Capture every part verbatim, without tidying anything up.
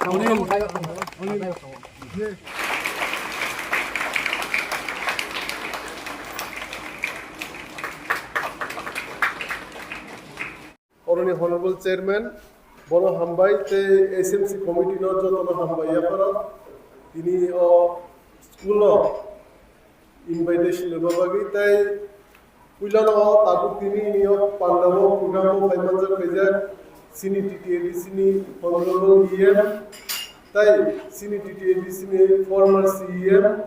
Oroni Honorable Chairman, bono hambai tei S M C committee no jotono hambai yapharo. Tini o school o invitation rwna bagwi tei puilano tabuk tini ni o pandao program o phai manjak khaijak chini T T A D C ni Honorable E M tei chini T T A D C ni former C E M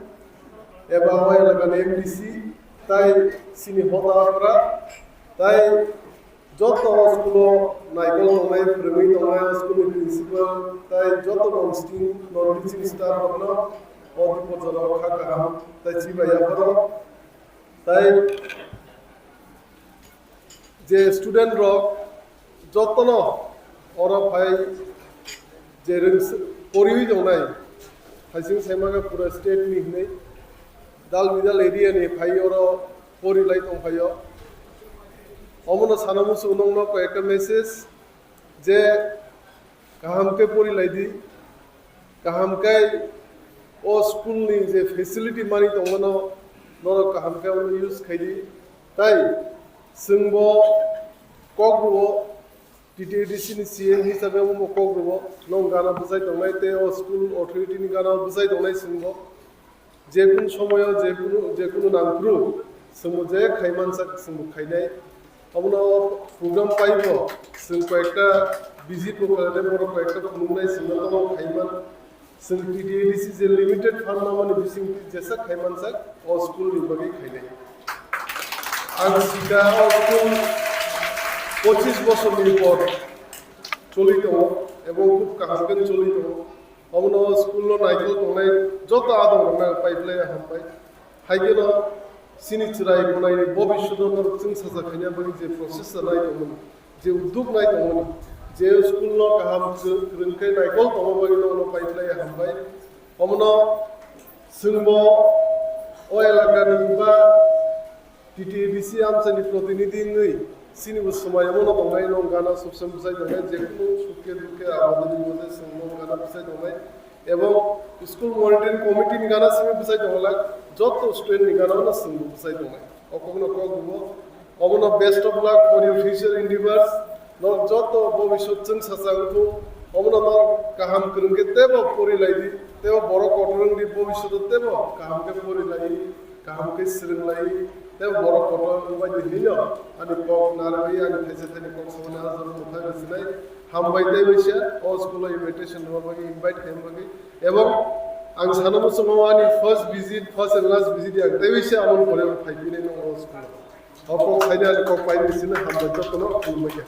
eba o elakani M D C tei chini hoda okra tei joto o school o naikol tongnai, phwrwngwi tongnai o school ni principal tei joto non teaching, non teaching staff rokno o bipodo jora o kha kaham tei chibai yapharo. Tei je student rok jotono oro phai je rwng poriwi tongnai, phaising saimaka pura state ni hinwi dal bidal area ni phai oro pori lai tong phaio. Omono sana muchung nongno koi ekta message je kaham khe pori lai di, kaham khe o school ni je facility mani tongmano norok kaham khe omo use khai di. Tai chwngbo kok rwo, T T A D C ni C M hisabe omo kok rwo, nong gana bwchai tongnai tei o school authority ni gana bwchai tongnai chwngbo. Jekunu somoyo jekunu, jekunu nangphuru chwngbo je khaimansak chwngbo khainai. Omono program paibo chwng koyekta visit bo khlainai, borok koyekta phunuknai chwngno tamo khaiman. Chwng T T A D C je limited fund mamani bisingtwi jesa khaimansak o school ni bagwi khainai. Ang sika o school pochis bosorni por choli tongo ebong khub kaham khe choli tongo. Omono school no naikol tongnai joto adong rokno ang pai phlai hambai. Hai kheno chini chwrai khwnaini bobishoto norok chwng sacha khaina bagwi je process chanai tongmani, je udduk nai tongmani, je school no kaham kwrwng khe naikol tongma bagwi nono pai phlai hambai. Omono chwngbo o elakani ba T T A D C amchaini protinidhi wngwi chini bo swmai omono tongnai, nong gana subsem bwchai tongnai, jekunu sukhe dukhe aboni mode chwng nong gana bwchai tongnai. Ebong school monitoring committee ni gana simi bwchai tonglak, joto student ni gana no chwng bo bwchai tongnai. O kokno kok rwo, omono best of luck for your future endeavors. Norok joto bobisot chwng sacha wngthung, omono norok kaham kwrwng khe teibo pori lai di, teibo borok kotor wng di, bobisot o teibo kaham khe pori lai. Kaham khe swrwng lai, tei borok kotor wngbai di hinwi no ani kok narwgwi ani thaisa thaini kok samani ah jora mwthang rwchinai. Hambai tei waisa o school o invitation rwna bagwi, invite khaina bagwi. Ebong ang sana muchungo ani first visit, first and last visit ang tei waisa aboni pore phai phinai no o school o. O kok saini ani kok paini sino hambai jotono khulumbai kha.